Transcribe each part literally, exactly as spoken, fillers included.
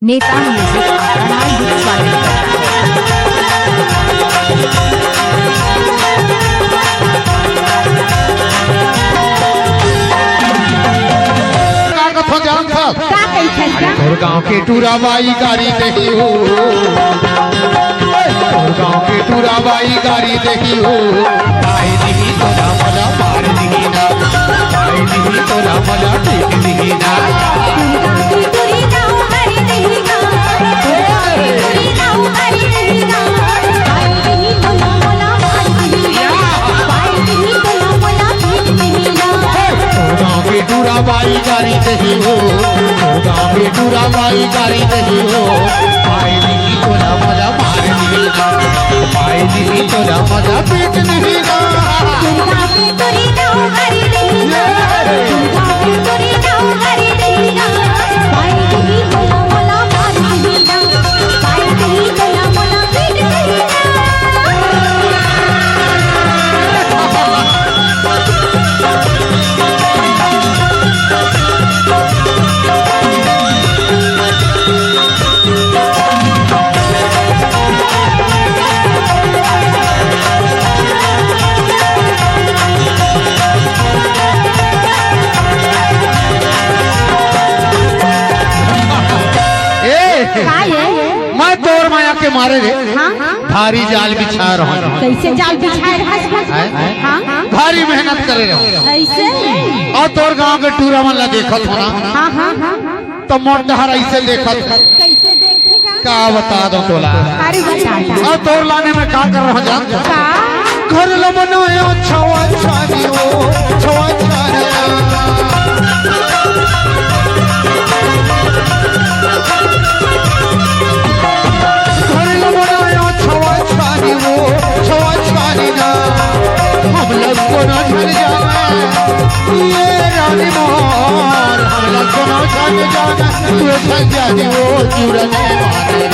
नेता म्यूजिक आपका हार्दिक स्वागत करता है। का कथो जानथस? का कहिथस का? तोर गाँव के टूरा बाई गारी देही हो। तोर गाँव के टूरा बाई गारी देही हो। आई दिही तोला मला मार दिही ना। आई दिही तोला मला पीट दिही ना। तोर गाँव के टूरा बाई गारी देही हो, तोर गाँव के टूरा बाई गारी देही हो। आई दिही तोला मला मार दिही ना। आई दिही तोला मला पीट दिही ना। ए, का ये? मैं तोर माया के मारे रे। हाँ, हाँ। भारी जाल बिछाए रहूं। कैसे जाल बिछाए रहस? हैं? हाँ, हाँ। भारी मेहनत करे रहूं। ऐसे? अउ तोर गांव के टूरा मन ला देखत हों ना। हाँ, हाँ, हाँ, हाँ। त मोर डहर ऐसे देखत। कैसे देखेगा? का बता दो तोला। अरे बता दो। अउ तोर लाने में का कर रहा जान? का? घर ला बनाया छवा छानी हो, छवा छानी। घर ला बनाया छवा छानी हो, छवा छानी ना। हम लोग को ना घर जाना। ये रानी मोर, हम लोग को ना घर जाना। तू घर जानी हो, चूड़ा नहीं मारे।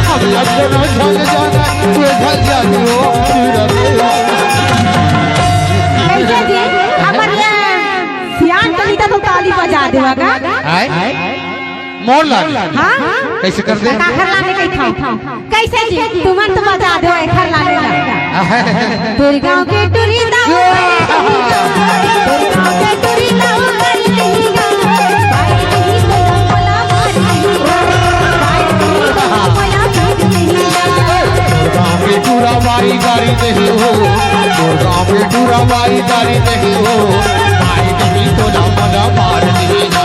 हम लोग को ना घर जाना। तू घर जानी हो, चूड़ा नहीं मारे। कैसे जी? हमर ये सियान कविता तो ताली बजा देवा का? आय? मोर लाने। हाँ? कैसे कर दे? काखर लाने कही था। कैसे जी? तुमन तो बजा दो, एखर लाने ला। दुर्गा के टुरी दाऊ। दुर्गा के टुरी दाऊ। दुर्गा के टूरा बाई गारी देही हो, दुर्गा के टूरा बाई गारी देही हो। भाई नहीं तो ना मना मार देही ना,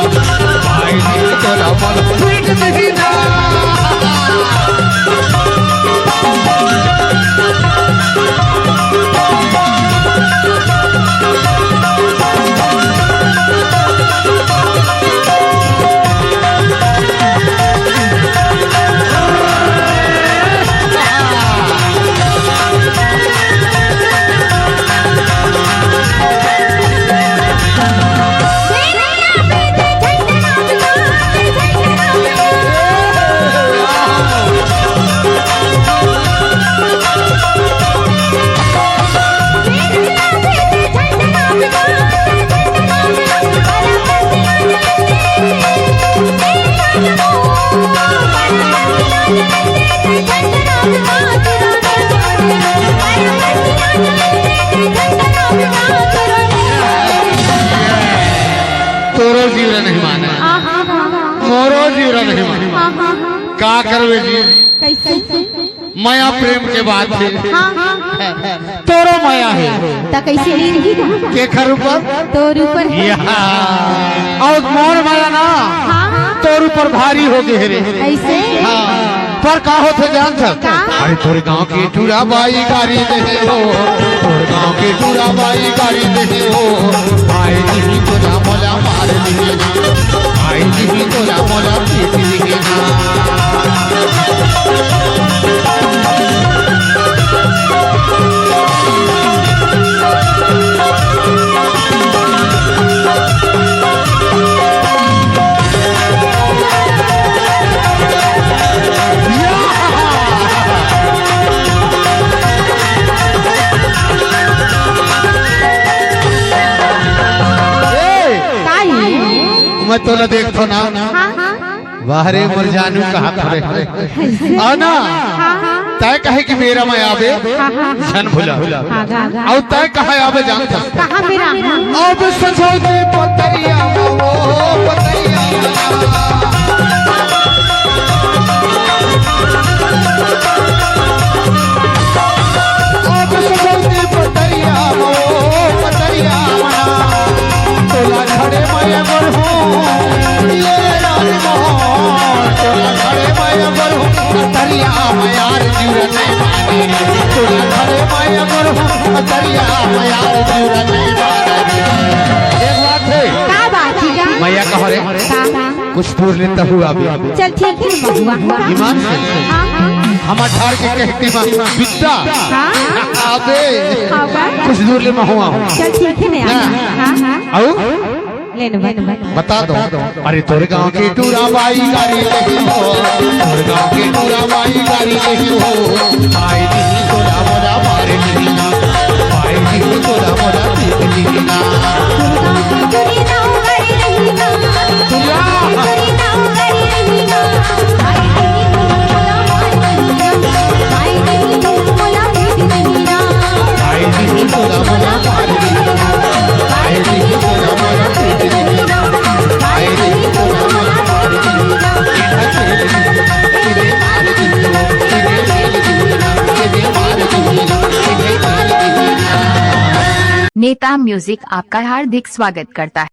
भाई नहीं तो ना मना पीट देही ना। तोरो जीवरा नहीं माने, हाँ, हाँ, हाँ। मोरो जीवरा नहीं माने। हाँ, हाँ, हाँ। का करबे जी? कैसे? मया प्रेम के बात हे। हाँ, हाँ। तोरो मया हे। त कैसे नींद ही ना? केखर ऊपर? तोर ऊपर हे। या। अउ मोर मया ना, हाँ, हाँ। तोर ऊपर भारी हो गे हे रे। ऐसे? हाँ। पर का होथे जानथस? का? अरे तोर गांव के टूरा बाई गारी देहे हो, तोर गांव के टूरा बाई गारी देहे हो। आई दिही तोला मोला मार दिही ना, आई दिही तोला मोला पीट दिही ना। ए! का ये? मैं तोला देखथों ना। हाँ, हाँ। वाह, अरे मोर जानू कहाँ खड़े हरे? आना। हाँ, हाँ। तय कहे कि मेरा मैं आवे, हाँ, हाँ, हाँ। झन भुला। हाँ, हाँ, हाँ। अउ तय कहाँ आवे जानता? कहाँ मेरा? अब सजौती पतरिया में वो पतरिया। अब सजौती पतरिया में वो पतरिया। तोला खड़े मैं अगर हूँ, ये रानी मोहन, तोला खड़े मैं अगर हूँ, पतरिया में यार जुर नहीं माने। तोला खड़े मैं अगर हूँ, पतरिया में यार जुर नहीं माने। एक बात है। का बात है? मैया कहो रे। का? कुछ दूर ले तहु आबे। चल ठीक है महुआ। ईमान से। हाँ, हाँ। हमर ठार के कहती माँ बिद्दा। हाँ। आबे। हाँ, बा। कुछ दूर ले महुआ। चल ठीक है ना। हाँ। हाँ, हाँ। अउ? ले न बा। बता दो। अरे तोरे गाँव के टूरा बाई गारी नहीं हो, तोरे गाँव के टूरा बाई गारी नहीं हो। आई नहीं तोरा मोरा मार नहीं ना, आई नहीं तोरा मोरा पीट नहीं ना। नेता म्यूजिक आपका हार्दिक स्वागत करता है।